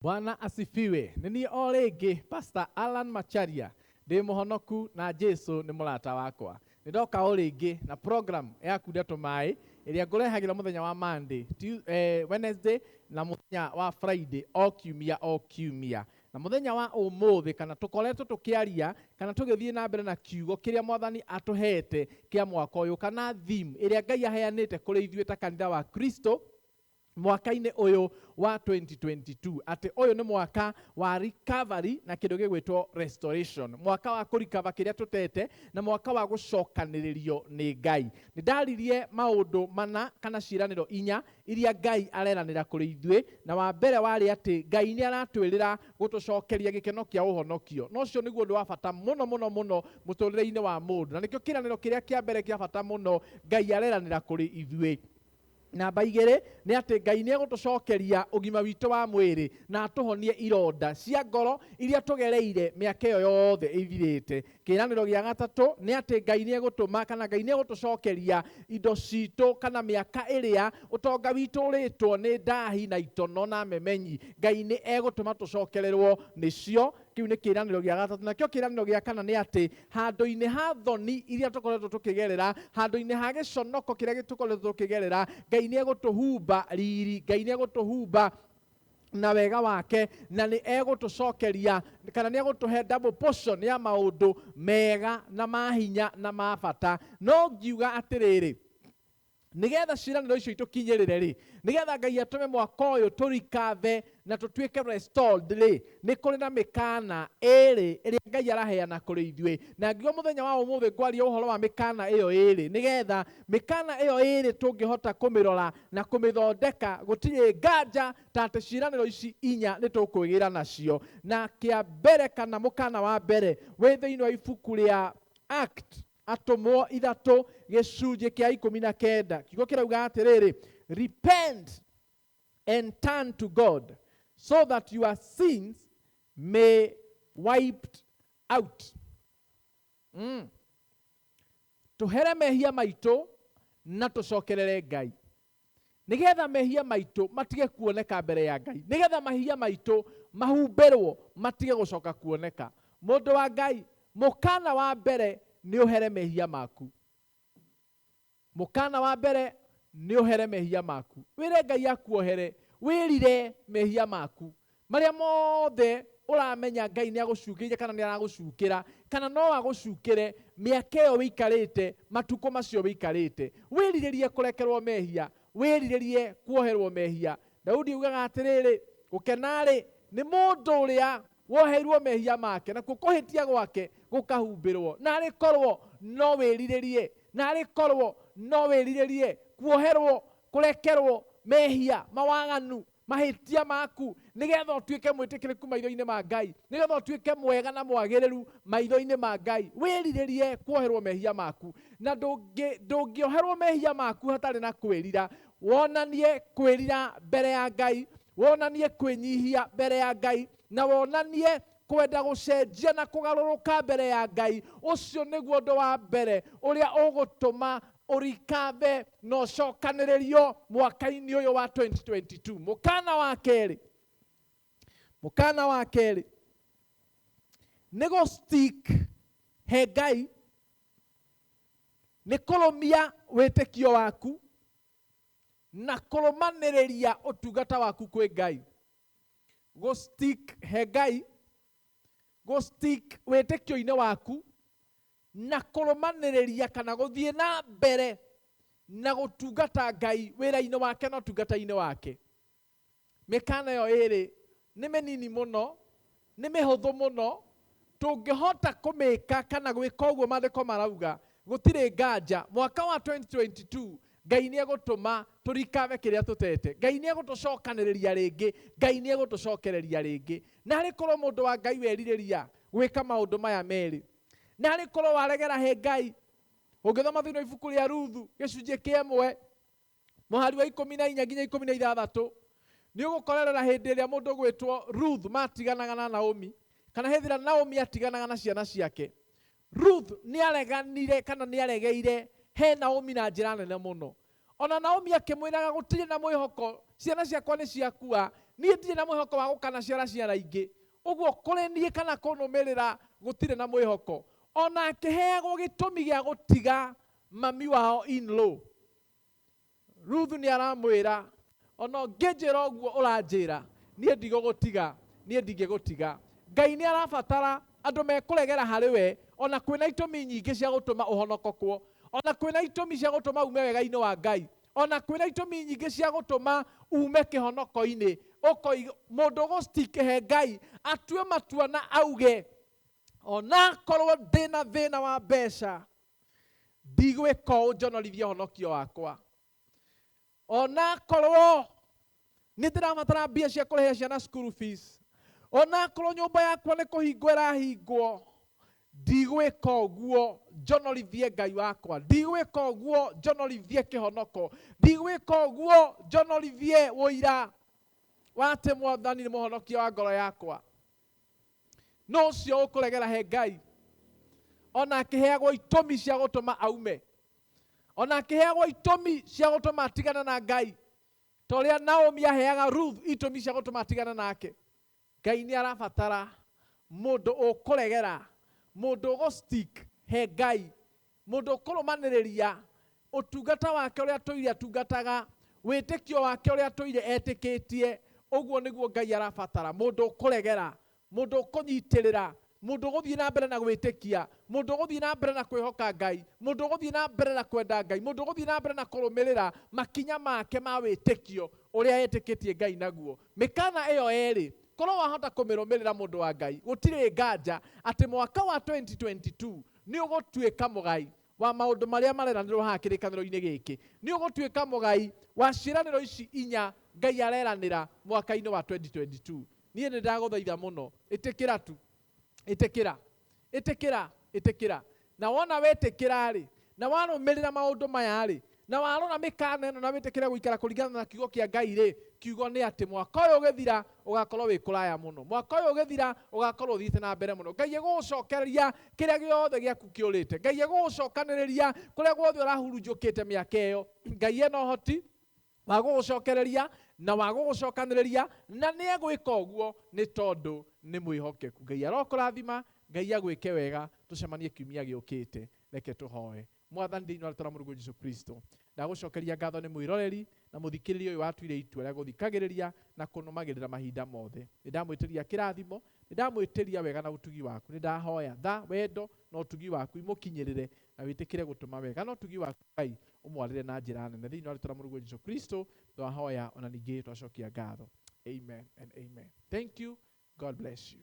Bwana asifiwe. Nĩ niĩ o rĩngĩ Pastor Alan Macharia, ndĩ mũhonoku na Jesu nĩ mũrata wakwa. Nĩ ndoka o rĩngĩ na program ya Kunda Tũmaĩ ĩrĩa ngũrehagĩra mũthenya wa Monday, Wednesday na mũthenya wa Friday o kiumia o kiumia. Na mũthenya wa ũmũthĩ kana tũkoretwo tũkĩaria kana tũgĩthiĩ na mbere na kiugo kĩrĩa Mwathani atũhete kĩa mwaka ũyũ kana theme ĩrĩa Ngai aheanĩte kũrĩ ithuĩ ta kanitha wa Kristo mwaka-inĩ ũyũ wa 2022, atĩ ũyũ nĩ mwaka wa recovery na kĩndũ gĩgwĩtwo restoration, mwaka wa kũrikava kĩrĩa tũtete na mwaka wa gũcokanĩrĩrio nĩ Ngai. Nĩ ndaririe maũndũ mana kana ciĩranĩro inya iria Ngai areranĩra kũrĩ ithuĩ, na wa mbere warĩ atĩ Ngai nĩ aratwĩrĩra gũtũcokeria gĩkeno kĩa ũhonokio, na ũcio nĩguo ũndũ wa bata mũno mũno mũno mũtũrĩre-inĩ wa mũndũ, na nĩkĩo kĩĩranĩro kĩrĩa kĩa mbere kĩa bata mũno Ngai areranĩra kũrĩ ithuĩ. Namba igĩrĩ nĩ atĩ Ngai nĩ egũtũcokeria ũgima witũ wa mwĩrĩ na atũhonie ironda cia ngoro iria tũgereire mĩaka ĩyo yothe ĩthirĩte. Kĩĩranĩro gĩa gatatũ nĩ atĩ Ngai nĩ egũtũma kana Ngai nĩ egũtũcokeria indo citũ kana mĩaka ĩrĩa ũtonga witũ ũrĩtwo nĩ ndahi na itono na memenyi. Ngai nĩ egũtũma tũcokererwo nĩcio. Kĩu nĩ kĩĩranĩro gĩa gatatũ. Nakĩo kĩĩranĩro gĩa kana nĩ atĩ handũ-inĩ ha thoni iria tũkoretwo tũkĩgerera, handũ-inĩ ha gĩconoko kĩrĩa tũkoretwo tũkĩgerera, Ngai nĩ egũtũhumba riri, Ngai nĩ egũtũhumba na wega wake, na nĩ egũtũcokeria kana nĩ egũtũhe double portion ya maũndũ mega na ma hinya na ma bata. No ngiuga atĩrĩrĩ, nĩgetha ciĩranĩro icio itũkinyĩrĩre rĩ, nĩgetha Ngai atũme mwaka ũyũ tũrikathe na tũtuĩke restored rĩ, nĩ kũrĩ na mĩkana ĩrĩ ĩrĩa Ngai araheana kũrĩ ithuĩ. Na ngiuga mũthenya wa ũmũthĩ ngwaria ũhoro wa mĩkana ĩyo ĩrĩ, nĩgetha mĩkana ĩyo ĩrĩ tũngĩhota kũmĩrora na kũmĩthondeka, gũtirĩ nganja ta atĩ ciĩranĩro ici inya nĩ tũkwĩgĩra nacio. Na kĩa mbere kana mũkana wa mbere wĩ thĩinĩ wa ibuku rĩa Act Atũmwo ithatũ gĩcunjĩ kĩa ikũmi na kenda. Kiugo kĩrauga atĩrĩrĩ, repent and turn to God so that your sins may wiped out. Tũhere mehia maitũ na tũcokerere Ngai, nĩgetha mehia maitũ matige kuoneka mbere ya Ngai, nĩgetha mahia maitũ mahumbĩrwo matige gũcoka kuoneka. Mũndũ wa Ngai, mũkana wa mbere nĩ ũhere mehia maku. Mũkana wa mbere nĩ ũhere mehia maku. Wĩre Ngai akuohere, wĩrire mehia maku marĩa mothe ũramenya Ngai nĩ agũcukĩire kana nĩ aragũcukĩra kana no agũcukĩre mĩaka ĩyo wĩikarĩte, matukũ macio wĩikarĩte. Wĩrirĩrie kũrekerwo mehia, wĩrirĩrie kuoherwo mehia. Daudi augaga atĩrĩrĩ, gũkena-rĩ nĩ mũndũ ũrĩa woheirwo mehia make, nakuo kũhĩtia gwake gũkahumbĩrwo. Narĩ korwo no wĩrirĩrie, narĩ korwo no wĩrirĩrie kuoherwo, kũrekerwo mehia mawaganu, mahĩtia maku, nĩgetha ũtuĩke mwĩtĩkĩrĩku maitho-inĩ ma Ngai, nĩgetha ũtuĩke mwega na mwagĩrĩru maitho-inĩ ma Ngai. Wĩrirĩrie kuoherwo mehia maku, na ndũngĩoherwo mehia maku hatarĩ na kwĩrira. Wonanie kwĩrira mbere ya Ngai, wonanie kwĩnyihia mbere ya Ngai, na wonanie kwenda gũcenjia na kũgarũrũka mbere ya Ngai. Ũcio nĩguo ũndũ wa mbere ũrĩa ũgũtũma ũrikathe na ũcokanĩrĩrio mwaka-inĩ ũyũ wa 2022. Mũkana wa kerĩ, mũkana wa kerĩ nĩ gũ stick he Ngai, nĩ kũrũmia wĩtĩkio waku na kũrũmanĩrĩria ũtungata waku kwĩ Ngai. Gũ stick he Ngai, gũ stick wĩtĩkio-inĩ waku na kũrũmanĩrĩria kana gũthiĩ na mbere na gũtungata Ngai wĩra-inĩ wake na ũtungata-inĩ wake. Mĩkana ĩyo ĩrĩ nĩ mĩnini mũno, nĩ mĩhũthũ mũno, tũngĩhota kũmĩka kana gwĩka ũguo maandĩko marauga, gũtirĩ nganja mwaka wa 2022 Ngai nĩ egũtũma tũrikave kĩrĩa tũtete. Ngai nĩ egũtũcokanĩrĩria rĩngĩ, Ngai nĩ egũtũcokereria rĩngĩ. Na arĩ korwo mũndũ wa Ngai werirĩria gwĩka maũndũ maya merĩ, na arĩ korwo waregera he Ngai. Ũngĩthoma thĩinĩ wa ibuku rĩa Ruthu gĩcunjĩ kĩa ĩmwe mũhari wa ikũmi na inya nginya ikũmi na ithathatũ, nĩ ũgũkorerera hĩndĩ ĩrĩa mũndũ ũgwĩtwo Ruth matiganaga na Naomi, kana hĩndĩ ĩrĩa Naomi atiganaga na ciana ciake. Ruth nĩ areganire kana nĩ aregeire he Naomi na njĩra nene mũno. Ona Naomi akĩmwĩraga gũtirĩ na mwĩhoko, ciana ciakwa nĩ ciakua. Niĩ ndirĩ na mwĩhoko wa gũkanaciara ciana ingĩ. Ũguo kũrĩ niĩ kana kũnũmĩrĩra gũtirĩ na mwĩhoko. Ona akĩheagwo gĩtũmi gĩa gũtiga mami wao in law. Ruthu nĩ aramwĩra ona ũngĩnjĩra ũguo ũranjĩra niĩ ndigũgũtiga, niĩ ndingĩgũtiga. Ngai nĩ arabatara andũ mekũregera harĩ we ona kwĩna itũmi nyingĩ cia gũtũma ũhonokokwo, ona kwĩna itũmi cia gũtũma ume wega-inĩ wa Ngai, ona kwĩna itũmi nyingĩ cia gũtũma ume kĩhonoko-inĩ. Ũkoi mũndũ ũgũstick he Ngai atue matua na auge onakorwo ndĩna thĩna wa mbeca ndigwĩka ũũ njonorithie ũhonokio wakwa, onakorwo nĩ ndĩrabatara mbia cia kũrĩhĩra ciana school fees, onakorwo nyũmba yakwa nĩ kũhingwo ĩrahingwo ndigwĩka ũguo njonorithie Ngai wakwa, ndigwĩka ũguo njonorithie kĩhonoko, ndigwĩka ũguo njonorithie ũira wa atĩ Mwathani nĩ mũhonokia wa ngoro yakwa. No ũcio ũkũregera he Ngai ona akĩheagwo itũmi cia gũtũma aume, ona akĩheagwo itũmi cia gũtũma atigane na Ngai, ta ũrĩa Naomi aheaga Ruth itũmi cia gũtũma atigane nake. Ngai nĩ arabatara mũndũ ũkũregera, mũndũ ũgũstick he Ngai, mũndũ ũkũrũmanĩrĩria ũtungata wake ũrĩa atũire atungataga, wĩtĩkio wake ũrĩa atũire etĩkĩtie. Ũguo nĩguo Ngai arabatara, mũndũ ũkũregera, mũndũ ũkũnyitĩrĩra, mũndũ ũgũthiĩ na mbere na gwĩtĩkia, mũndũ ũgũthiĩ na mbere na kwĩhoka Ngai, mũndũ ũgũthiĩ na mbere na kwenda Ngai, mũndũ ũgũthiĩ na mbere na kũrũmĩrĩra makinya make ma wĩtĩkio ũrĩa etĩkĩtie Ngai naguo. Mĩkana ĩyo ĩrĩ korwo wahota kũmĩrũmĩrĩra mũndũ wa Ngai, gũtirĩ nganja atĩ mwaka wa 2022 nĩ ũgũtuĩka mũgai wa maũndũ marĩa mareranĩrwo haha kĩrĩkanĩro-inĩ gĩkĩ. Nĩ ũgũtuĩka mũgai wa ciĩranĩro ici inya Ngai areranĩra mwaka-inĩ wa 2022. Niĩ nĩ ndagũthaitha mũno, ĩtĩkĩra tu, ĩtĩkĩra, ĩtĩkĩra, ĩtĩkĩra. Na wona wetĩkĩra rĩ, na warũmĩrĩra maũndũ maya rĩ, na warora mĩkana ĩno na wĩtĩkĩre gũikara kũringana na kiugo kĩa Ngai rĩ, kiugo nĩ atĩ mwaka ũyũ ũgĩthira ũgakorwo wĩ kũraya mũno, mwaka ũyũ ũgĩthira ũgakorwo ũthiĩte na mbere mũno. Ngai egũgũcokereria kĩrĩa gĩothe gĩaku kĩũrĩte, Ngai egũgũcokanĩrĩria kũrĩa guothe ũrahurunjũkĩte mĩaka ĩyo. Ngai ena ũhoti wa gũgũcokereria na wa gũgũcokanĩrĩria, na nĩ egwĩka ũguo nĩ tondũ nĩ mwĩhokeku. Ngai arokũrathima, Ngai agwĩke wega, tũcemanie kiumia gĩũkĩte. Reke tũhoe. Mwathani thĩinĩ wa rĩtwa rĩa Mũrũguo Jesũ Kristo, ndagũcokeria ngatho nĩ mwĩroreri na mũthikĩrĩria ũyũ watuire itua rĩa gũthikagĩrĩria na kũnũmagĩrĩra mahinda mothe. Nĩ ndamwĩtĩria kĩrathimo, nĩ ndamwĩtĩria wega na ũtugi waku, nĩ ndahoya tha, wendo na ũtugi waku imũkinyĩrĩre na wĩtĩkĩre gũtũma wega na ũtugi waku Ngai ũmwarĩre na njĩra nene. Thĩinĩ wa rĩtwa rĩa Mũrũguo Jesũ Kristo twahoya ona ningĩ twacokia ngatho. Amen and amen. Thank you. God bless you.